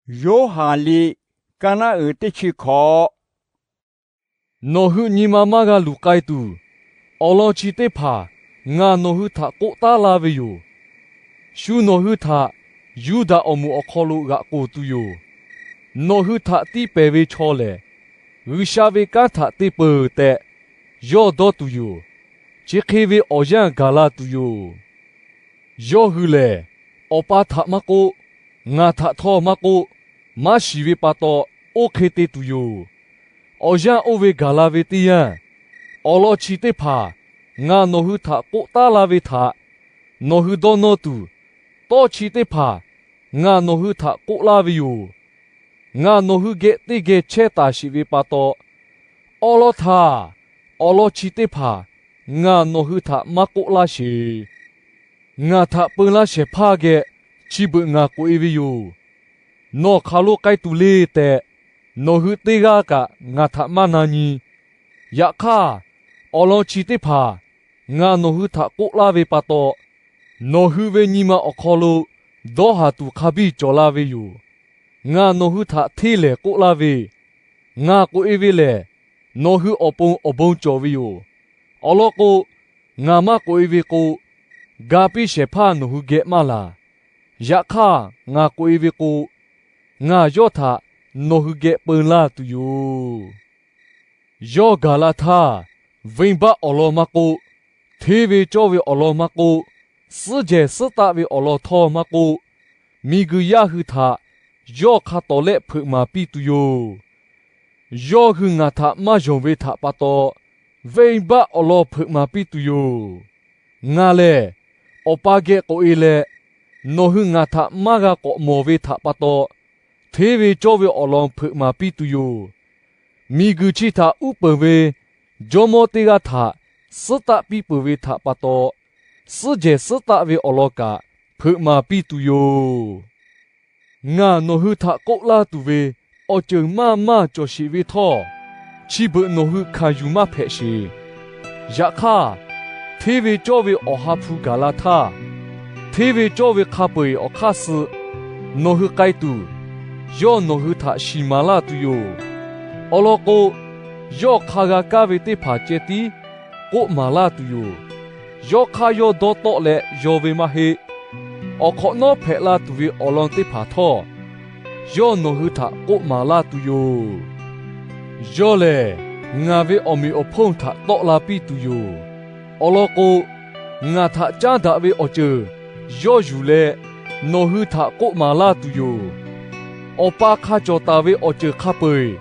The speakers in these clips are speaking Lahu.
Yoˇhanˬ liꞈ, ka naˆ uiˍ teˇ chi hkawꞈ. Nawˬ hui nyi ma maˇ g'a luˬ k'ai tuˬ, awˬ lawn chi teˇ hpaˍ ngaˬ nawˬ hui htaꞈ k'oˆ taˉ la ve yoˬ. Shu nawˬ hui htaꞈ Yuˇdaꞈ awˬ moˍ awˬ hk'aw lo g'aꞈ k'oˍ tuˬ yoˬ. Nawˬ hui htaꞈ tiˇ pehˍ ve chaw lehˬ, G'uiˬsha ve kanˉ htaꞈ te peuˬ tehꞈ yawˇ dawˇ tuˬ yoˬ. Chi hk'e ve awˬ yanˇ gaˬ la tuˬ yoˬ. Yawˇ hui lehˬ, Awˬ pa htaꞈ maˇ k'oˆ, ngaˬ htaꞈ htawˇ maˇ k'oˆ, maˇ shiˍ ve pa taw, oˇ hk'e te tuˬ yoˬ. Awˬ yanˇ oˇ ve gaˬ la ve teˇ yanˇ, awˬ lawn chi teˇ hpaˍ ngaˬ nawˬ hui htaꞈ k'oˆ taˉ la ve htaꞈ nawˬ hui dawˇ nawˇ tuˬ, tawˇ chi teˇ hpaˍ ngaˬ nawˬ hui htaꞈ k'oˆ laˇ ve yoˬ. Ngaˬ nawˬ hui geh teˇ geh chehˇ taˍ sheˍ ve pa taw, awˉ lawˉ htaˇ awˬ lawn chi teˇ hpaˍ ngaˬ nawˬ hui htaꞈ maˇ k'oˆ laˇ sheˍ. Ngaˬ htaꞈ peu laˇ shehˍ hpaˇ geh chi beuꞈ ngaˬ k'oꞈ-e ve yoˬ. Nawˬ hk'aˬ lo k'ai tuˬ le tehꞈ, nawˬ hui teˇ g'aˇ kaꞈ ngaˬ htaꞈ maˇ na nyi. Yaꞈ hk'aˇ, awˬ lawn chi teˇ hpaˍ ngaˬ nawˬ hui htaꞈ k'oˆ laˇ ve pa taw, nawˬ hui ve nyi ma awˬ hk'aw lo dawˇ haˍ tuˬ hk'a biˇ cawˬ la ve yoˬ. Ngaˬ nawˬ hui htaꞈ hteˇ lehˍ k'oˆ laˇ ve, ngaˬ k'oꞈ-e ve lehˬ, nawˬ hui awˬ pon awˬ bon cawˬ ve yoˬ. Awˬ lawn k'o, ngaˬ maˇ k'oꞈ-e ve k'o, ga piˇ shehˍ hpaˇ nawˬ hui geh maˇ laˬ. Yaꞈ hk'aˇ, ngaˬ k'oꞈ-e ve k'o, ngaˬ yawˇ htaꞈ nawˬ hui geh peu laˇ tuˬ yoˬ. Yawˇ gaˬ la htaˇ, venˇbaˆ awˬ lawn maˇ k'oˆ, hteˇ ve cawˇ ve awˬ lawn maˇ k'oˆ, suhˉ jehˬ suhˉ taˆ ve awˬ lawn htawˇ maˇ k'oˆ, miˬguiˬ yaˇ hui htaꞈ yawˇ hk'a tawˍ lehˆ hpeuꞈ maˍ piˇ tuˬ yoˬ. Yawˇ hui ngaˬ htaꞈ maˇ yonˍ ve htaꞈ pa taw, venˇbaˆ awˬ lawn hpeuꞈ maˍ piˇ tuˬ yoˬ. Ngaˬ lehˬ, Awˬ pa geh k'oꞈ-e leh, nawˬ hui ngaˬ htaꞈ maˇ g'a k'awꞈ mawˬ ve htaꞈ pa taw, hteˇ ve cawˇ ve awˬ lawn hpeuꞈ maˍ piˇ tuˬ yoˬ. Miˬguiˬ chi htaꞈ uˉ peunˍ ve jawˇmawˇ teˇ g'aˇ htaꞈ suhˉ taˆ piˇ peuˬ ve htaꞈ pa taw, suhˉ jehˬ suhˉ taˆ ve awˬ lawn kaꞈ hpeuꞈ maˍ piˇ tuˬ yoˬ. Ngaˬ nawˬ hui htaꞈ k'oˆ laˇ tuˬ ve awˬ ceuˬ maˇ maˇ cawˬ sheˍ ve htawˇ, chi beuꞈ nawˬ hui hkanˍ yuˬ maˇ hpehꞈ sheˍ. Yaꞈ hk'aˇ, hteˇ ve cawˇ ve Awˬ ha hpu gaˬ la htaˇ, hteˇ ve cawˇ ve hk'a peu-eˬ awˬ hk'aˇ suh nawˬ hui k'ai tuˬ, yawˇ nawˬ hui htaꞈ shiˍ maˍ laˇ tuˬ yoˬ. Awˬ lawn k'o, yawˇ hk'a g'a kaˇ ve teˇ hpaˍ ceh tiˉ k'oˆ maˍ laˇ tuˬ yoˬ. Yawˇ hk'aˇ yawˇ dawˇ tawˆ leh yaw ve maˇ heˆ. Awˬ hk'awꞈ nawˉ hpehꞈ la tuˬ ve awˬ lawn teˇ hpaˍ htawˇ, yawˇ nawˬ hui htaꞈ k'oˆ maˍ laˇ tuˬ yoˬ. Yawˇ lehˬ, ngaˬ ve awˬ meꞈ awˬ hponˇ htaꞈ tawˆ la piˇ tuˬ yoˬ. Awˬ lawn k'o, ngaˬ htaꞈ caˉ daꞈ ve awˬ ceuˬ yawˇ yuˬ leh nawˬ hui htaꞈ k'oˆ maˍ laˇ tuˬ yoˬ. Awˬ pa hk'a cawˬ taˍ ve awˬ ceuˬ hk'a peu-eˬ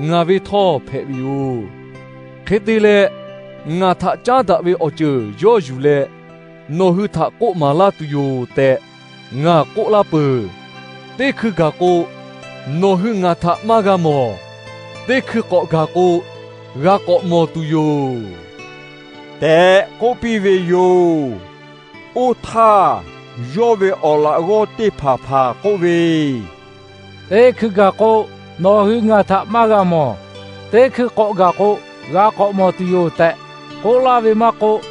ngaˬ ve htawˇ hpehꞈ ve yoˬ. Hk'e te leh, ngaˬ htaꞈ caˉ daꞈ ve awˬ ceuˬ yawˇ yuˬ leh nawˬ hui htaꞈ k'oˆ maˍ laˇ tuˬ yoˬ tehꞈ, ngaˬ k'oˆ laˇ peuˬ. Teˇ hkui gaˬ k'o, nawˬ hui ngaˬ htaꞈ maˇ g'a mawˬ. Teˇ hkui k'awꞈ gaˬ k'o, g'a k'awꞈ mawˬ tuˬ yoˬ tehꞈ k'oˆ piˇ ve yoˬ. Oˇ htaˇ, yawˇ ve awˬ laꞈ g'awˇ teˇ hpaˍ hpaˍ k'oˆ ve, Teˇ hkui gaˬ k'o, nawˬ hui ngaˬ htaꞈ maˇ g'a mawˬ. Teˇ hkui k'awꞈ gaˬ k'o, g'a k'awꞈ mawˬ tuˬ yoˬ tehꞈ k'oˆ laˇ ve maˇ k'oˆ,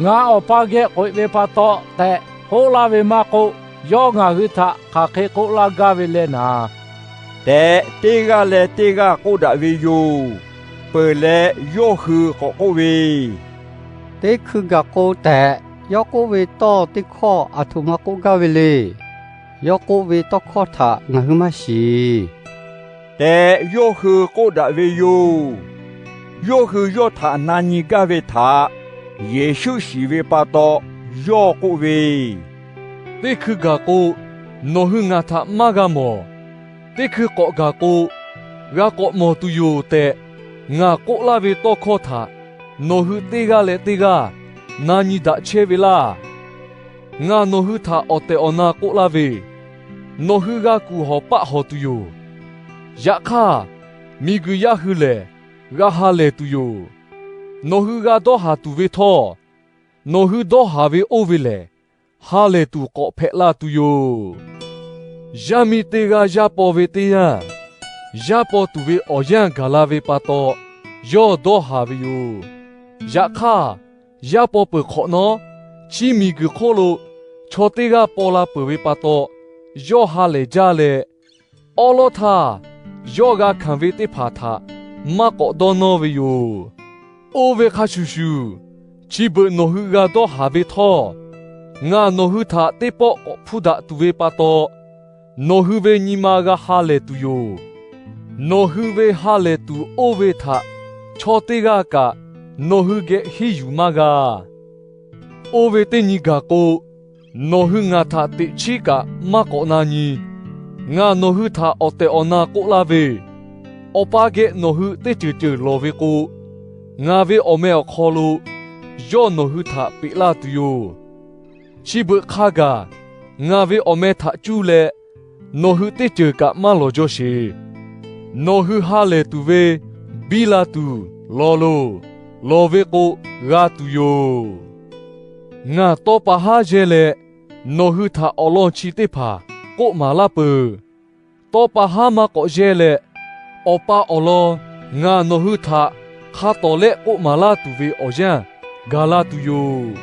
ngaˬ Awˬ pa geh k'oꞈ-e ve pa taw tehꞈ k'oˆ laˇ ve maˇ k'oˆ, yawˇ ngaˬ hui htaꞈ hk'aˬ hk'e k'oˆ laˇ gaˇ ve leh naˍ tehꞈ, teˇ g'aˇ leh teˇ g'aˇ k'oˆ daꞈ ve yoˬ. Peuˬ leh yawˇ hui k'awꞈ k'oˆ ve, Teˇ hkui gaˬ k'o tehꞈ yawˇ k'oˆ ve tawˇ teˇ hkawˇ aˬ htoꞈ ma k'oˆ gaˇ ve le. Yawˇ k'oˆ ve tawˇ hkawˇ htaꞈ ngaˬ hui maˇ shiˍ tehꞈ, yawˇ hui k'oˆ daꞈ ve yoˬ. Yawˇ hui yawˇ htaꞈ na nyi gaˇ ve htaꞈ Yeˍsuˆ shiˍ ve pa taw, yawˇ k'oˆ ve, Teˇ hkui gaˬ k'o, nawˬ hui ngaˬ htaꞈ maˇ g'a mawˬ. Teˇ hkui k'awꞈ gaˬ k'o, g'a k'awꞈ mawˬ tuˬ yoˬ tehꞈ, ngaˬ k'oˆ laˇ ve tawˇ hkawˇ htaꞈ nawˬ hui teˇ g'aˇ leh teˇ g'aˇ na nyi daꞈ chehˇ ve laˇ. Ngaˬ nawˬ hui htaꞈ awˬ tehˬ awˬ na k'oˆ laˇ ve, nawˬ hui g'a kuˬ hawˬ paˆ hawˬ tuˬ yoˬ. Yaꞈ hk'aˇ, miˬguiˬ yaˇ hui lehˬ g'a ha lehˬ tuˬ yoˬ. Nawˬ hui g'a dawˇ haˍ tuˬ ve htawˇ, nawˬ hui dawˇ haˍ ve oˇ ve lehˬ, ha lehˬ tuˬ k'awꞈ hpehꞈ la tuˬ yoˬ. Yaˇ miˇ teˇ g'aˇ yaˇ paw ve teˇ yanˇ, yaˇ paw tuˬ ve awˬ yanˇ gaˬ la ve pa taw, yawˇ dawˇ haˍ ve yoˬ. Yaꞈ hk'aˇ, yaˇ paw peuˬ hk'awꞈ nawˉ, chi miˬguiˬ hk'oˆ lo chaw teˇ g'aˇ paw la peuˬ ve pa taw, yawˇ ha lehˬ jaˇ leh, Awˉ lawˉ htaˇ, yawˇ g'a hkanˍ ve teˇ hpaˍ htaꞈ maˇ k'awꞈ dawˇ nawˇ ve yoˬ. Oˇ ve hk'a shuˍ shuˍ, chi beuꞈ nawˬ hui g'a dawˇ haˍ ve htawˇ, ngaˬ nawˬ hui htaꞈ teˇ pawˆ k'awꞈ hpuˇ daꞈ tuˬ ve pa taw, nawˬ hui ve nyi ma g'a ha lehˬ tuˬ yoˬ. Nawˬ hui ve ha lehˬ tuˬ oˇ ve htaꞈ chaw teˇ g'aˇ kaꞈ nawˬ hui geh henˇ yuˬ maˇ g'a. Oˇ ve teˇ nyi gaˬ k'o, nawˬ hui ngaˬ htaꞈ teꞈ chiˉ kaꞈ maˇ k'awꞈ na nyi. Ngaˬ nawˬ hui htaꞈ awˬ tehˬ awˬ na k'oˆ laˇ ve, Awˬ pa geh nawˬ hui teˇ ceuˬ ceuˬ lawˬ ve k'o, ngaˬ ve awˬ meh awˬ hk'aw lo yawˇ nawˬ hui htaꞈ peꞈ laˇ tuˬ yoˬ. Chi beuꞈ hk'a gaˬ ngaˬ ve awˬ meh htaꞈ cuˇ leh nawˬ hui teˇ ceuˬ kaꞈ maˇ lawˬ jaw sheˍ. Nawˬ hui ha lehˬ tuˬ ve biˇ la tuˬ lawˬ loˬ. Lawˬ ve k'o, g'a tuˬ yoˬ. Ngaˬ tawˇ pa haˉ yehˇ leh nawˬ hui htaꞈ awˬ lawn chi teˇ hpaˍ k'oˆ maˍ laˇ peuˬ. Tawˇ pa haˉ maˇ k'awꞈ yehˇ leh, Awˬ pa awˬ lawn ngaˬ nawˬ hui htaꞈ hk'a tawˍ lehˆ k'oˆ maˍ laˇ tuˬ ve awˬ yanˇ gaˬ la tuˬ yoˬ.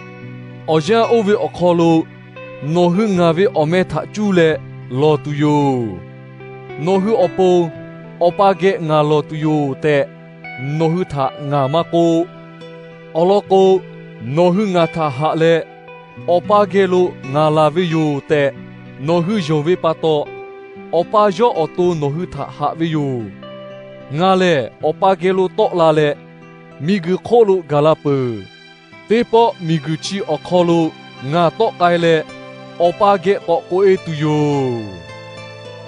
Awˬ yanˇ oˇ ve awˬ hk'aw lo nawˬ hui ngaˬ ve awˬ meh htaꞈ cuˇ leh lawˬ tuˬ yoˬ. Nawˬ hui awˬ pon Awˬ pa geh ngaˬ lawˬ tuˬ yoˬ tehꞈ, nawˬ hui htaꞈ ngaˬ maˇ k'oˆ. Awˬ lawn k'o, nawˬ hui ngaˬ htaꞈ haꞈ leh, Awˬ pa geh lo ngaˬ laˬ ve yoˬ tehꞈ nawˬ hui yonˍ ve pa taw, Awˬ pa yawˇ awˬ to nawˬ hui htaꞈ haꞈ ve yoˬ. Ngaˬ lehˬ Awˬ pa geh lo tawˆ la leh, miˬguiˬ hk'oˆ lo gaˬ la peuˬ. Teˇ pawˆ miˬguiˬ chi awˬ hk'aw lo ngaˬ tawˆ k'ai leh, Awˬ pa geh k'awꞈ k'oꞈ-e tuˬ yoˬ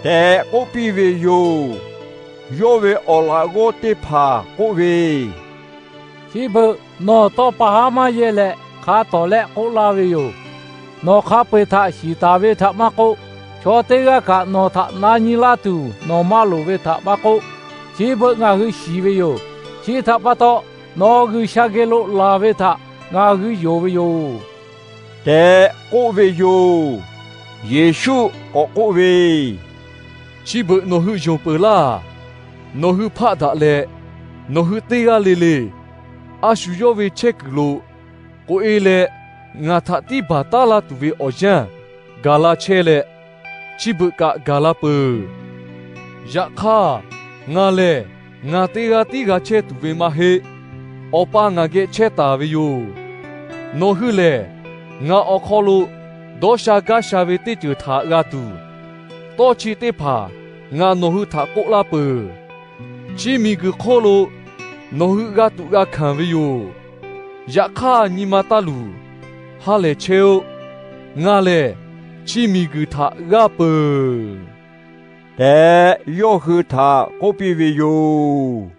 tehꞈ k'oˆ piˇ ve yoˬ. Yawˇ ve awˬ laꞈ g'awˇ teˇ hpaˍ k'oˆ ve, Chi beuꞈ nawˬ tawˇ pa haˉ maˇ yehˇ leh hk'a tawˍ lehˆ k'oˆ laˇ ve yoˬ. Nawˬ hk'a peu-eˬ htaꞈ shiˍ taˍ ve htaꞈ maˇ k'oˆ, chaw teˇ g'aˇ kaꞈ nawˬ htaꞈ na nyi laˇ tuˬ nawˬ maˇ loˍ ve htaꞈ maˇ k'oˆ, chi beuꞈ ngaˬ hui shiˍ ve yoˬ. Chi htaꞈ pa taw, nawˬ G'uiˬsha geh lo laˬ ve htaꞈ ngaˬ hui yonˍ ve yoˬ tehꞈ k'oˆ ve yoˬ. Yeˍsuˆ k'awꞈ k'oˆ ve, Chi beuꞈ nawˬ hui yonˍ peuˬ laˇ. Nawˬ hui hpaˆ daꞈ leh, nawˬ hui teˇ g'aˇ le le a shu yawˇ ve chehˇ kuiˬ lo k'oꞈ-e leh, ngaˬ htaꞈ tiˉ baˬ taˉ laˇ tuˬ ve awˬ yanˇ gaˬ la chehˇ leh, chi beuꞈ kaꞈ gaˬ la peuˬ. Yaꞈ hk'aˇ, ngaˬ lehˬ ngaˬ teˇ g'aˇ tiˉ g'a chehˇ tuˬ ve maˇ heˆ. Awˬ pa ngaˬ geh chehˇ taˍ ve yoˬ. Nawˬ hui lehˬ, ngaˬ awˬ hk'aw lo dawˇ sha gaˇ sha ve teˇ ceuˬ htaꞈ g'a tuˬ, tawˇ chi teˇ hpaˍ ngaˬ nawˬ hui htaꞈ k'oˆ laˇ peuˬ. Chi miˬguiˬ hk'oˆ lo nawˬ hui g'a tuꞈ g'a hkanˍ ve yoˬ. Yaꞈ hk'aˇ nyi ma taˇ luˬ. Ha lehˬ chehˇ-oˆ. Ngaˬ lehˬ chi miˬguiˬ htaꞈ g'aˇ peuˬ tehꞈ, yawˇ hui htaꞈ k'oˆ piˇ ve yoˬ.